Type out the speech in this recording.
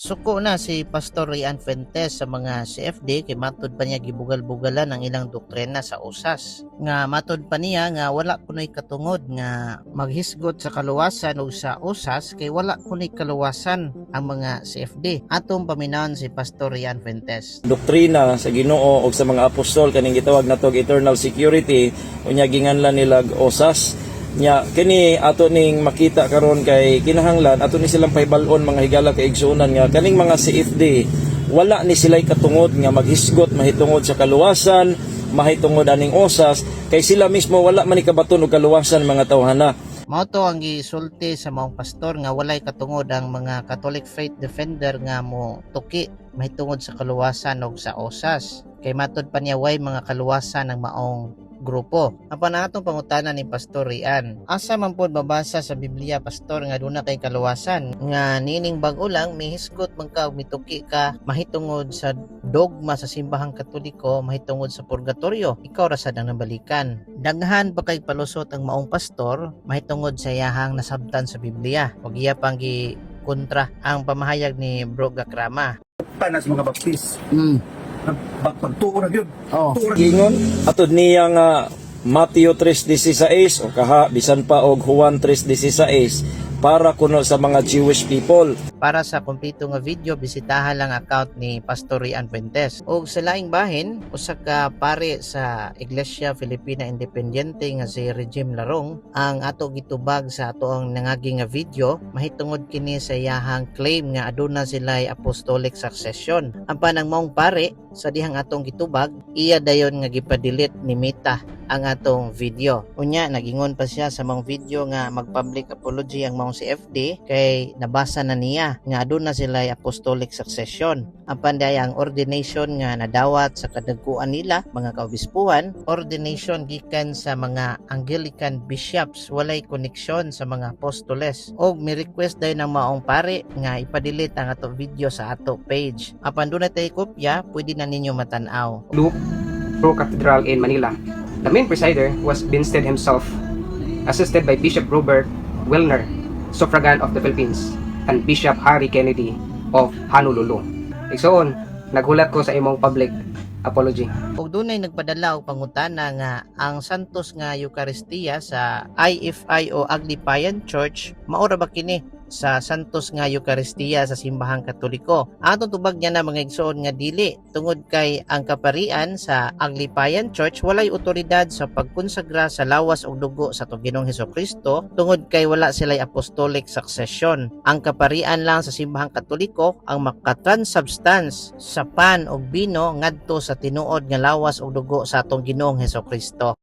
Suko na si Pastor Rian Fuentes sa mga CFD kay matud pa niya gibugal-bugalan ang ilang doktrina sa usas. Nga matud pa niya nga wala kunoy katungod nga maghisgot sa kaluwasan o sa usas kay wala kunoy kaluwasan ang mga CFD. Atong paminawon si Pastor Rian Fuentes. Doktrina sa Ginoo og sa mga apostol, kaning gitawag natog eternal security, unya ginganlan nila osas. Nya kini ato ning makita karon kay kinahanglan ato ni silang pahibal-on, mga higala kaigsuonan, nga kaning mga CFD wala ni sila'y katungod nga maghisgot mahitungod sa kaluwasan, mahitungod aning osas, kay sila mismo wala man ni kabaton og kaluwasan, mga tawhana. Mao to ang gisulti sa maong pastor nga walay katungod ang mga Catholic faith defender nga mo tuki mahitungod sa kaluwasan og sa osas. Kay matud pa niya way mga kaluwasan ang maong grupo. Apan atong pangutana ni Pastor Rian, asa man pod mabasa sa Biblia, Pastor, nga duna kay kaluwasan nga nining bag-o lang mihisgot man ka og mituki ka mahitungod sa dogma sa Simbahang Katoliko mahitungod sa purgatorio? Ikaw ra sad ang nabalikan. Daghan pa kay palusot ang maong pastor mahitungod sa iyahang nasabtan sa Biblia. Ug iya pang gi kontra ang pamahayag ni Bro Gakrama. Tanas mga baptis. Pagtuo na yun. Tuo na. Gingon atod niya nga Mateo 3:16 o kaha bisan pa og Juan 3:16 para kuno sa mga Jewish people. Para sa kumpleto nga video, bisitahan lang account ni Pastor Rian Fuentes. Og sa laing bahin, usa ka pare sa Iglesia Filipina Independiente nga si Regime Larong ang ato gitubag sa ato ang nangagi nga video mahitungod kini sa iyahang claim nga aduna sila apostolic succession. Apan ang maong pare sa dihang atong gitubag, iya dayon nga gipa-delete ni Meta ang atong video. Unya nagingon pa siya sa maong video nga mag-public apology ang maong CFD kay nabasa na niya nga aduna sila apostolic succession. Apan diay ang ordination nga nadawat sa kadagkuan nila mga kaobispuhan, ordination gikan sa mga Anglican bishops, walay koneksyon sa mga apostoles. Og mi request dayon ang maong pare nga ipa-delete ang ato video sa ato page. Apan duna tay kopya, pwede na ninyo matan-aw. Luke Pro Cathedral in Manila. The main presider was Binstead himself, assisted by Bishop Robert Wilner, suffragan of the Philippines, and Bishop Harry Kennedy of Honolulu. Igsoon, naghulat ko sa imong public apology. Ug dunay nagpadala og pangutana nga ang Santos nga Eukaristiya sa IFI o Aglipayan Church, maura ba kini sa Santos nga Eukaristiya sa Simbahang Katoliko? Atong tubag niya na, mga igsoon, nga dili, tungod kay ang kaparian sa Aglipayan Church walay otoridad sa pagkonsagra sa lawas ug dugo sa atong Ginoong Hesukristo tungod kay wala sila'y apostolic succession. Ang kaparian lang sa Simbahang Katoliko ang makatransubstance sa pan ug bino ngadto sa tinuod nga lawas ug dugo sa atong Ginoong Hesukristo.